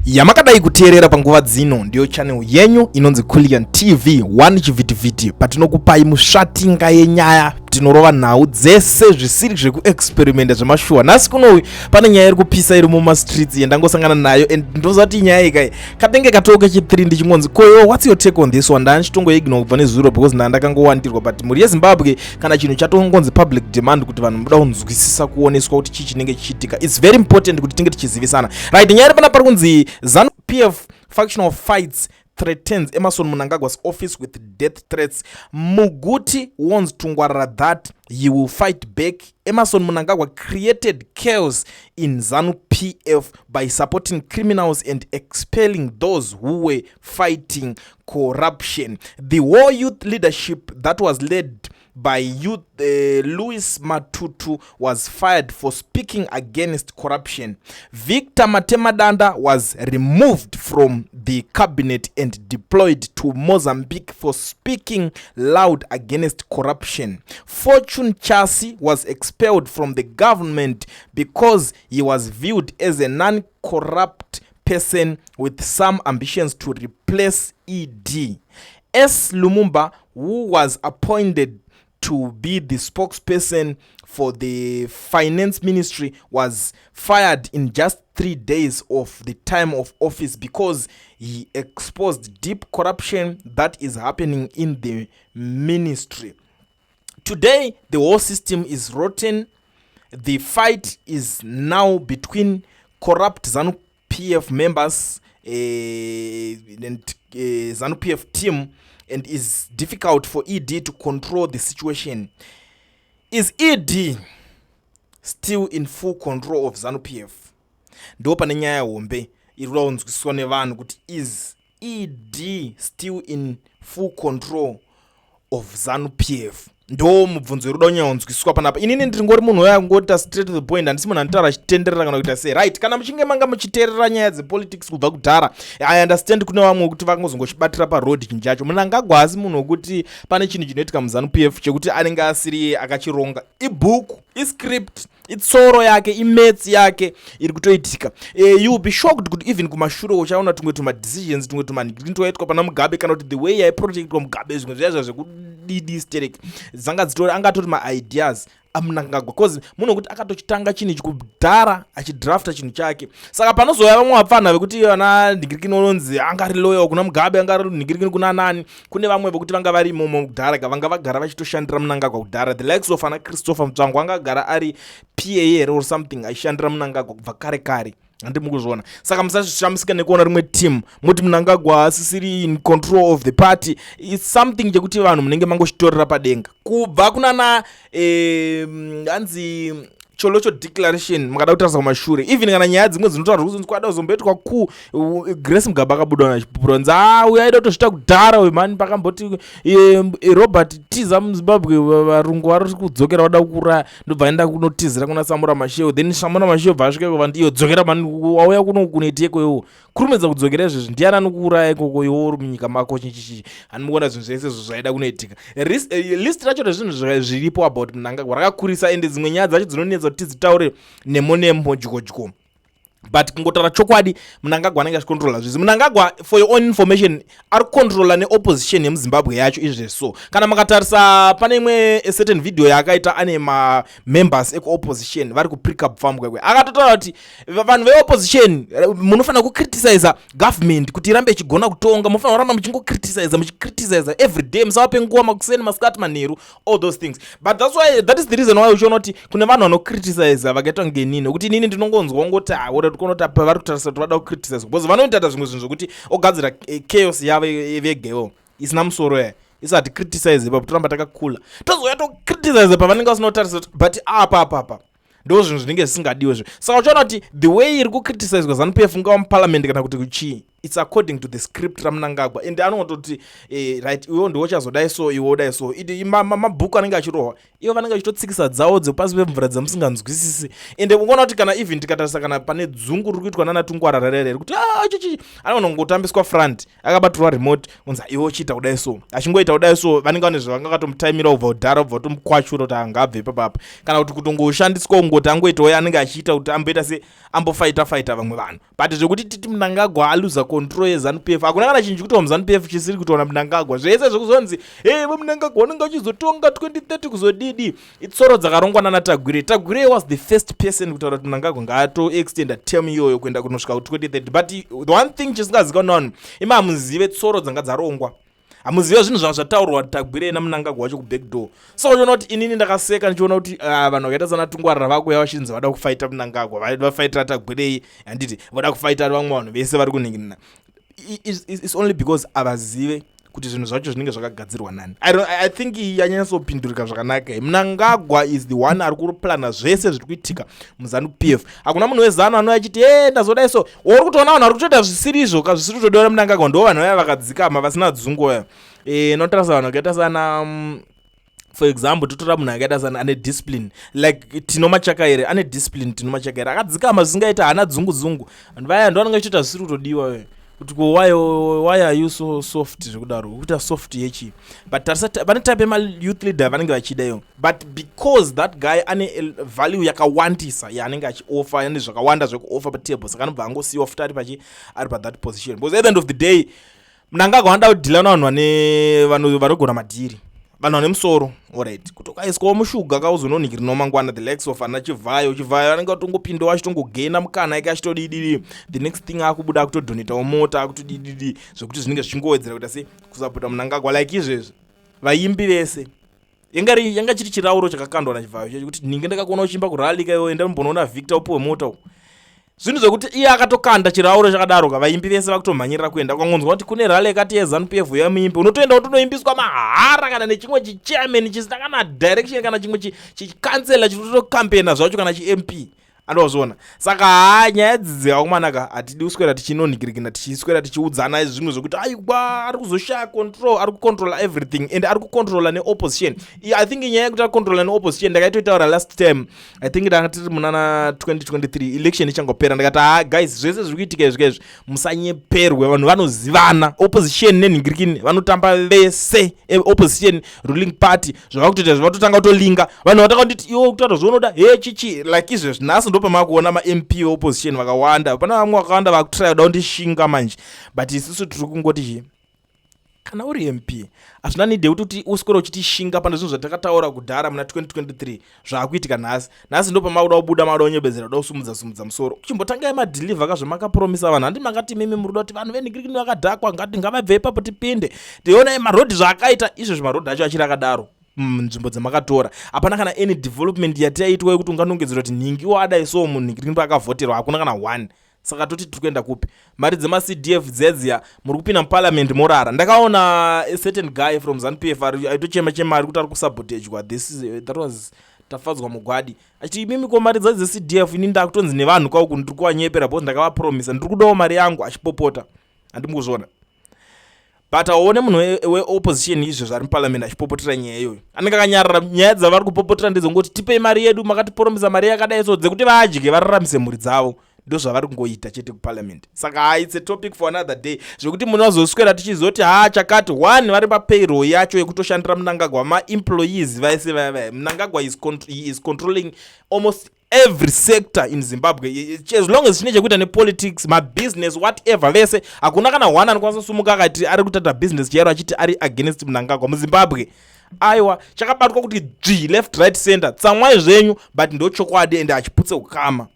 Yamakadai kuteerera panguva dzino ndiyo channel yenyu inonzi Kullian TV 1 chivhitivhiti, patinokupai musvatinga yenyaya. Tinorova nhau dzese zvisiri zvekuexperimenta zvemashuwa. Nhasi kunowi pane nyaya iri kupisa iri mumastreets yandangosangana nayo, and ndozati nyaya ikai katenge katoo kechi3 ndichingonzi koyo, what's your take on this one? Ndandichitongoignore kubva nezuro because ndaa ndakangowandirwa, but mhuri yeZimbabwe, kana chinhu chatongonzi public demand, kuti vanhu muda kunzwisisa, kuoneswa kuti chii chinenge chichiitika, it's very important kuti tinge tichizivisana, right? Nyaya iri pana pari kunzi ZANU PF factional fights threatens Emmerson Mnangagwa's office with death threats. Muguti warns Tungwarara that he will fight back. Emmerson Mnangagwa created chaos in ZANU PF by supporting criminals and expelling those who were fighting corruption. The war youth leadership that was led by youth Louis Matutu was fired for speaking against corruption. Victor Matemadanda was removed from the cabinet and deployed to Mozambique for speaking loud against corruption. Fortune Chasi was expelled from the government because he was viewed as a non-corrupt person with some ambitions to replace ED. S. Lumumba, who was appointed to be the spokesperson for the finance ministry, was fired in just 3 days of the time of office because he exposed deep corruption that is happening in the ministry. Today, the whole system is rotten. The fight is now between corrupt ZANU PF members and ZANU PF team and is difficult for ED to control the situation. Is ED still in full control of ZANU PF? Ndo pane nyaya hombe iri kuda kunzwisiswa nevanhu kuti is ED still in full control of ZANU PF? Ndo mubvunzo iri kuda kunyanya panapa. Inini ndiringori munhu uya kungoita straight to the point, handisi munhu anotaura achitenderera kana kuita sei, right? Kana muchinge manga muchiteerera nyaya dzepolitics kubva kudhara, I understand kune vamwe wekuti vangozongochibatira paroad chinhu chacho. Mnangagwa asi munhu wekuti pane chinhu chinoitika muZANU PF chekuti anenge asiri akachironga. Ibhuku, iscript, itsoro yake, imaths yake iri kutoitika. You will be shocked kuti even kumashure uchaona tumwe tumadecisions, tumwe tumanhikini twaitwa pana Mugabe, kana kuti the way yaiprotectwa Mugabe, zvimwe zviya zva zvekudidi sterek dzanga dzitori, angatori maideas aMnangagwa, because munhu wekuti akatochitanga chinhu ichi kudhara, achidrafta chinhu chake. Saka panozouya vamwe vapfanha vekuti vana nhingirikini unonzi angari loyal kuna Mugabe, angari nhingirikini kuna nani, kune vamwe vekuti vanga vari imomo kudhara ka, vanga vagara vachitoshandira Mnangagwa kudhara, the likes of ana Christopher Mutsvangwa, angagara ari PA here or something, aishandira Mnangagwa kubva kare kare, handi mukuzviona? Saka musashamisika nekuona rimwe team muti Mnangagwa asisiri in control of the party. It's something chekuti vanhu munenge mangochitorera padenga kubva kunana hanzi Tsholotsho Declaration. Makada kutarisa kumashure, even kana nyaya dzimwe dzinotaurwa kuzonzi kwada kuzomboitwa ku Grace Mugabe akabuda nachipupura nzi a uyo aida kutozvita kudhara uyu mani. Pakamboti Robert, tiza muZimbabwe, varungu vari kudzokera vada kuuraya, ndobva aenda kunotizira kuna Samora Machel. Then Samora Machel bva asvika ikova, ndiyo dzokera mani, wauya kuno kunoiteko iwo, kurumidza kudzokera izvezvi, ndiani anokuuraya ikoko iwo uri munyika mako? Chichichi handimukuona zvinhu zvese izvo zvaida kunoitika. List racho rezvinhu zviripo about Mnangagwa rakakurisa, ende dzimwe nyaya dzacho dzinonetsa kuti tidzitaure nemo nemo dyodyo, but kungotaura chokwadi, Mnangagwa anenge achikontrola zvisi. Mnangagwa, for your own information, ari kukontrola neopposition yemuZimbabwe yacho izvezvi. So kana makatarisa pane imwe certain video yaakaita ane mamembers ekuopposition vari kuPrecabe Farm kwekwe, akatotaura kuti vanhu veopposition, munofanira kucriticiza government kuti irambe ichigona kutonga, munofanira kuramba muchingocriticiza, muchicriticiza every day, musavape nguva, makuseni, masikati, manheru, all those things. But that's why, that is the reason why uchiona kuti kune vanhu vanocriticiza vakaita kunge nini, nekuti inini ndinongonzwa ngoti haura tikuona kuti pavari kutarisa kuti vada kucriticiza, because vanoita zvimwe zvinhu zvokuti ogadzira chaos yavo vegewo isina musoro yaya. Isu haticriticize ipapo, toramba takakula, tozouya tocriticize pavanenge vasina kutarisa kuti, but apa apa apa ndo zvinhu zvinenge zvisingadiwe zvo. Saka uchiona kuti the way iri kucriticizwa ZANU PF, ungava muparliament kana kuti kuchii, It's according to the script raMnangagwa, and anongototi right, iwo ndiwo chazodai, so iwo udai so. Mabhuku anenge achirohwa, ivo vanenge vachitotsikisa dzavo dzepasi pemvura dzamusinganzwisisi. Ende ungoona kuti kana even tikatarisa kana pane dzungu riri kuitwa nana Tungwara rerere kuti ah, chichi anogona kungotambiswa front akabatirwa remote, unzi iwe uchiita kudai so, achingoita kudai so, vanenge vane zvavanga vatomutaimira kubva kudhara, kubva kutomukwachura kuti angabve ipapapa, kana kuti kutongoshandiswa kungoti angoitawo anenge achiita kuti amboita se ambofaita faita vamwe vanhu. But zvekuti titi Mnangagwa aluza control yeZANU PF, hakuna kana chinhu chikuitwa muZANU PF chisiri kuitwa naMnangagwa. Zvese zvekuzonzi e vaMnangagwa vanenge vachizotonga 2030 kuzodidi, itsoro dzakarongwa nana Tagwirei. Tagwirei was the first person kutaura kuti Mnangagwa ngaatoextenda term iyoyo kuenda kunosvika ku2030. But the one thing chisingazikanwa vanhu ima, hamuzive tsoro dzanga dzarongwa, hamuzive zvinhu zvanga zvataurwa Tagwirei naMnangagwa wacho kubackdoor. So uchiona kuti inini ndakaseka ndichiona kuti vanhu vakaita sana Tungwarara vakuya vachinzi vada kufaita Mnangagwa, vafaitira Tagwirei, handiti voda kufaita vamwe vanhu vese vari kuningirina. It's only because havazive kuti zvinhu zvacho zvinenge zvakagadzirwa nani. I think yanyatsopindurika zvakanaka. Mnangagwa is the one ari kuplana zvese zviri kuitika muZANU PF. Hakuna munhu weZANU anouya achiti e ndazodai so. Uri kutoona vanhu vari kutoita zvisiri izvo ka, zvisiri kutodiwa naMnangagwa, ndo vanhu vaya vakadzikama vasina dzungu vaya. Notarisa vanhu vakaita sana for example, totora munhu akaita sana ane discipline like Tino Machakaire. Ane discipline Tino Machakaire, akadzikama zvisingaita, haana dzungu dzungu. Vanhu vaya ndo vanenge vachiita zvisiri kutodiwa kuti ko why are you so soft zvekudaro, kuita soft yechi? But tarisa pane type yemayouth leader vanenge vachida iyo, but because that guy ane value yakawandisa yaanenge achioffer, ane zvakawanda zvekuoffer patable, saka anobva angosiyiwa futi ari pachi ari pathat position, because at the end of the day Mnangagwa anoda kudhila navanhu vane vanhu vanogona madhiri, vanhu vane musoro. Alright, kuti ukaiswawo mushuga kauzononhikirinawo mangwana, the likes of ana Chivhayo. Chivhayo anenge atongopindawo achitongogena mukana ike, achitodididi, the next thing akubuda akutodonatawo mota, akutodididi, zvekuti zvinenge zvichingowedzera kuita se kusapota Mnangagwa. Like izvezvi vaimbi vese yanga chiri chirauro chakakandwa naChivhayo chekuti ninge ndakakuona uchiimba kurally kaiwo, enda mumbonoona Victor upiwe mota uku. Zvinhu zvekuti iye akatokanda chirauro chakadaro ka, vaimbi vese vakutomhanyirira kuenda. Ukangonzwa kuti kune rally yakati yeZANU PF yemuimbi, unotoenda utonoimbiswa mahara, kana nechimwe chichairman chisina kana direction, kana chimwe chikansela chinotokampena zvacho, kana chiMP andozviona. Saka haa, nyaya dzidzi vakomanaka, hatidi kuswera tichinonhikirikina, tichiswera tichiudzana zvimwe zvekuti aiwa ari kuzoshaya control. Ari kucontrola everything and ari kucontrola neopposition. I think nyaya yekuti ari kucontrola neopposition ndakaitoitaura last time. I think ndanga tiri munana 2023, election ichangopera, ndikati ha guys, zvese zviri kuitika izvi kaizvi, musanyeperwe, vanhu vanozivana. Opposition nenhingirikini vanotamba vese, opposition, ruling party, zvava kutoita zvatotanga kutolinga. Vanhu vatanga kunditi iwo kutaura zvaunoda he chichi like izvezvi. Nhasi ndo pamakuona maMP veopposition vakawanda, pana vamwe vakawanda vakutraya kuda kundishinga manje, but isusu tiri kungoti chii, kana uri MP hazvina need yekuti kuti uswere uchitishinga pane zvinhu zvatakataura kudhara muna 2023 zvaakuitika nhasi. Nhasi ndo pamakuda kubuda, makuda kunyebedzera, kuda kusumudza sumudza musoro. Chimbotangai madhilivha kazvamakapromisa vanhu. Handi makati mimi muri kuda kuti vanhu venhingirikini vakadhakwa ngati ngavabve ipapo tipinde tionai marodhi zvaakaita izvezvi. Marodhi acho achiri akadaro nzvimbo dzamakatora, hapana kana any development yatiaitwa yekuti unganongedzera kuti nhingi wadai so munhingirikini paakavhoterwa, hakuna kana one. Saka toti tiri kuenda kupi? Mari dzemaCDF dzedziya muri kupinda muparliament morara. Ndakaona a certain guy from ZANU PF aitochema chema ari kuti ari kusabotejwa. That was Tafadzwa Mugwadi, achiti imimi ko mari dzadzo dzeCDF, ini ndakutonzi nevanhu kauku ndiri kuvanyepera because ndakavapromisa, ndiri kudawo mari yangu, achipopota. Handimukuzviona, but auone munhu weopposition izvezvo ari muparliament achipopotera nyaya iyoyo, anenge akanyarara. Nyaya dzavari kupopotera ndedzongoti tipei mari yedu, makatipromisa mari yakadai so, dzekuti vadye vararamise mhuri dzavo, ndo zvavari kungoita chete kuparliament. Saka ha, it's a topic for another day, zvekuti munozoswera tichizoti ha chakati one vari papayroll yacho yekutoshandira Mnangagwa, maemployees vaise vaya vaya. Mnangagwa he is controlling almost every sector in Zimbabwe as long as chine chekuita nepolitics, mabusiness, whatever, vese. Hakuna kana one anokwanisa kusumuka akati ari kutata business chairo achiti ari against Mnangagwa muZimbabwe. Aiwa, chakabatwa kuti dzvi, left, right, center. Tsamwai zvenyu, but ndo chokwadi ende achiputse ukama.